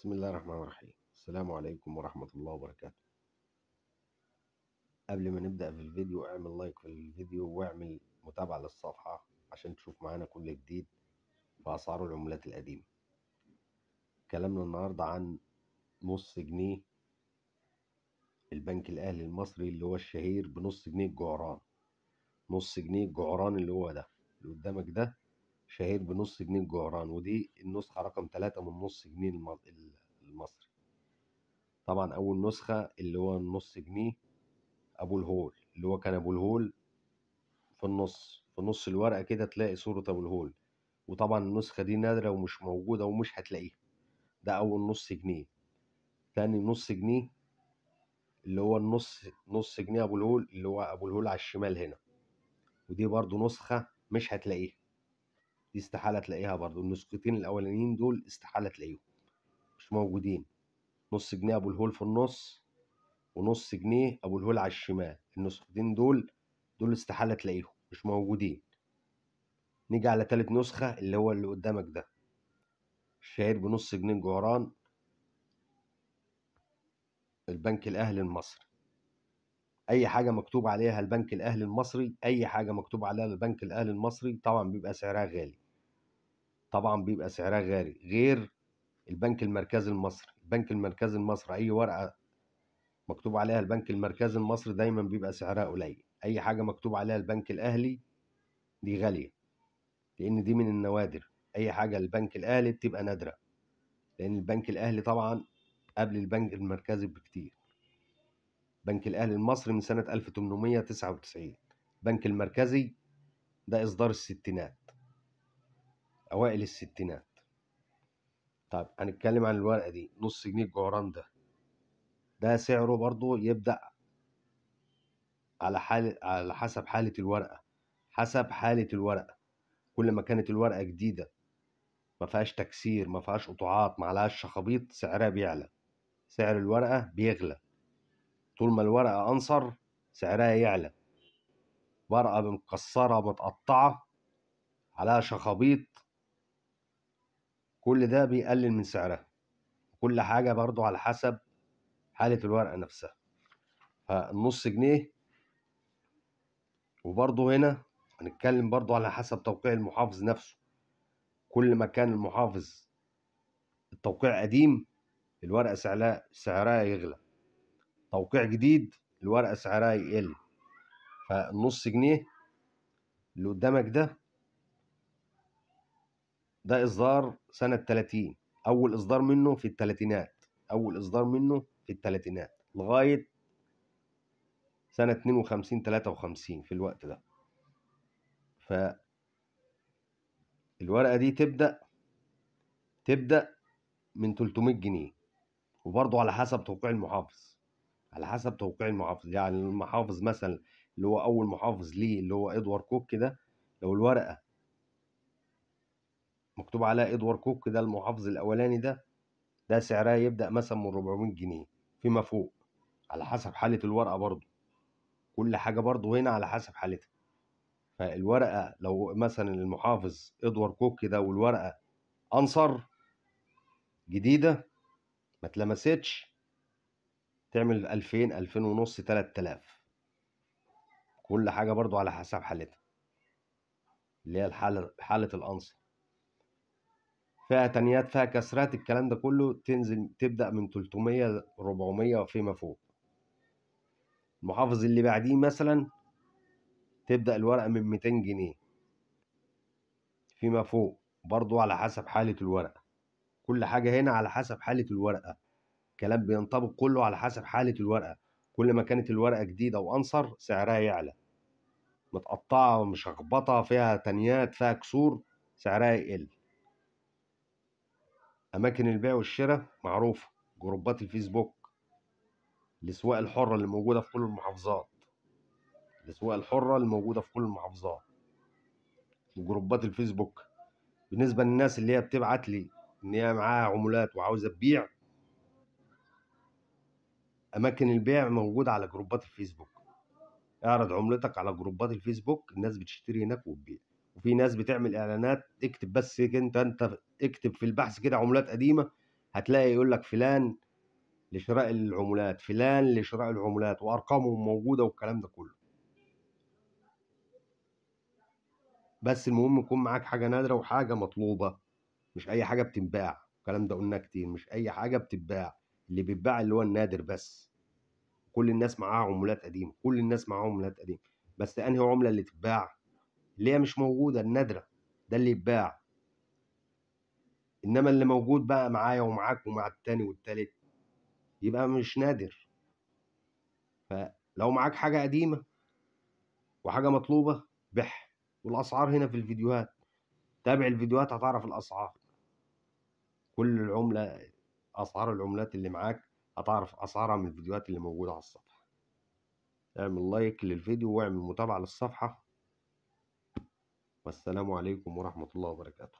بسم الله الرحمن الرحيم. السلام عليكم ورحمة الله وبركاته. قبل ما نبدأ في الفيديو اعمل لايك في الفيديو واعمل متابعة للصفحة عشان تشوف معانا كل جديد في أسعار العملات القديمة. كلامنا النهاردة عن نص جنيه البنك الأهلي المصري اللي هو الشهير بنص جنيه الجعران. نص جنيه الجعران اللي هو ده اللي قدامك ده شهير بنص جنيه الجعران، ودي النسخة رقم 3 من نص جنيه المصري. طبعا أول نسخة اللي هو النص جنيه أبو الهول، اللي هو كان أبو الهول في النص، في نص الورقة كده تلاقي صورة أبو الهول، وطبعا النسخة دي نادرة ومش موجودة ومش هتلاقيها. ده أول نص جنيه. تاني نص جنيه اللي هو النص نص جنيه أبو الهول، اللي هو أبو الهول على الشمال هنا، ودي برضو نسخة مش هتلاقيها، دي استحالة تلاقيها برضو. النسختين الأولانيين دول استحالة تلاقيهم، مش موجودين. نص جنيه أبو الهول في النص ونص جنيه أبو الهول على الشمال، النسختين دول استحالة تلاقيهم، مش موجودين. نيجي على تالت نسخة اللي هو اللي قدامك ده، الشهير بنص جنيه الجعران، البنك الأهلي المصري. أي حاجة مكتوب عليها البنك الأهلي المصري، أي حاجة مكتوب عليها البنك الأهلي المصري طبعا بيبقى سعرها غالي، طبعا بيبقى سعرها غالي، غير البنك المركزي المصري. البنك المركزي المصري أي ورقة مكتوب عليها البنك المركزي المصري دايما بيبقى سعرها قليل. أي حاجة مكتوب عليها البنك الأهلي دي غالية، لأن دي من النوادر. أي حاجة البنك الأهلي بتبقى نادرة، لأن البنك الأهلي طبعا قبل البنك المركزي بكتير. بنك الأهلي المصري من سنة 1899، البنك المركزي ده إصدار الستينات، أوائل الستينات. طيب هنتكلم عن الورقة دي، نص جنيه الجعران ده، ده سعره برضو يبدأ على حسب حالة الورقة، حسب حالة الورقة. كل ما كانت الورقة جديدة ما فيهاش تكسير، ما فيهاش قطعات، ما عليهاش شخابيط، سعرها بيعلى، سعر الورقة بيغلى. طول ما الورقة أنصر سعرها يعلى. ورقة مكسرة متقطعة عليها شخابيط، كل ده بيقلل من سعرها. كل حاجة برضو على حسب حالة الورقة نفسها. فالنص جنيه، وبرضو هنا هنتكلم برضو على حسب توقيع المحافظ نفسه. كل ما كان المحافظ التوقيع قديم الورقة سعرها يغلى، توقيع جديد الورقة سعرها يقل. فالنص جنيه اللي قدامك ده، ده إصدار سنة 30، أول إصدار منه في الثلاثينات، أول إصدار منه في الثلاثينات لغاية سنة 52 53 في الوقت ده. فالورقة دي تبدأ من 300 جنيه، وبرضه على حسب توقيع المحافظ، على حسب توقيع المحافظ. يعني المحافظ مثلا اللي هو أول محافظ ليه اللي هو إدوار كوك ده، لو الورقة مكتوب عليها إدوار كوك ده المحافظ الأولاني ده، ده سعرها يبدأ مثلا من 400 جنيه فيما فوق، على حسب حالة الورقة برضه. كل حاجة برضه هنا على حسب حالتها. فالورقة لو مثلا المحافظ إدوار كوك ده والورقة أنصر جديدة ما اتلمستش، تعمل 2000، 2500، 3000. كل حاجة برضو على حسب حالتها، اللي هي الحالة، حالة الأنصر. فيها تنيات، فيها كسرات، الكلام ده كله تنزل تبدأ من 300 400 وفيما فوق. المحافظ اللي بعديه مثلا تبدأ الورقة من 200 جنيه فيما فوق، برضو على حسب حالة الورقة. كل حاجة هنا على حسب حالة الورقة، كلام بينطبق كله على حسب حالة الورقة. كل ما كانت الورقة جديدة وأنصر سعرها يعلى، متقطعة ومشخبطة فيها تنيات فيها كسور سعرها يقل. أماكن البيع والشراء معروفة، جروبات الفيسبوك، الأسواق الحرة اللي موجودة في كل المحافظات، الأسواق الحرة اللي موجودة في كل المحافظات، وجروبات الفيسبوك. بالنسبة للناس اللي هي بتبعت لي إن هي معاها عملات وعاوزة تبيع، أماكن البيع موجودة على جروبات الفيسبوك. اعرض عملتك على جروبات الفيسبوك، الناس بتشتري هناك وتبيع. وفي ناس بتعمل اعلانات، اكتب بس انت اكتب في البحث كده عملات قديمة، هتلاقي يقول لك فلان لشراء العملات، فلان لشراء العملات، وارقامهم موجودة والكلام ده كله. بس المهم يكون معاك حاجة نادرة وحاجه مطلوبه، مش اي حاجة بتنباع. الكلام ده قلنا كتير، مش اي حاجة بتتباع، اللي بيتباع اللي هو النادر بس. كل الناس معاها عملات قديمة، كل الناس معاها عملات قديمة، بس انهي عمله اللي تتباع؟ اللي هي مش موجودة، النادرة، ده اللي يتباع. انما اللي موجود بقى معايا ومعاك ومع التاني والتالت يبقى مش نادر. فلو معاك حاجة قديمة وحاجه مطلوبه بح. والاسعار هنا في الفيديوهات، تابع الفيديوهات هتعرف الاسعار. كل العملة، اسعار العملات اللي معاك هتعرف اسعارها من الفيديوهات اللي موجودة على الصفحة. اعمل لايك للفيديو واعمل متابعه للصفحه، والسلام عليكم ورحمة الله وبركاته.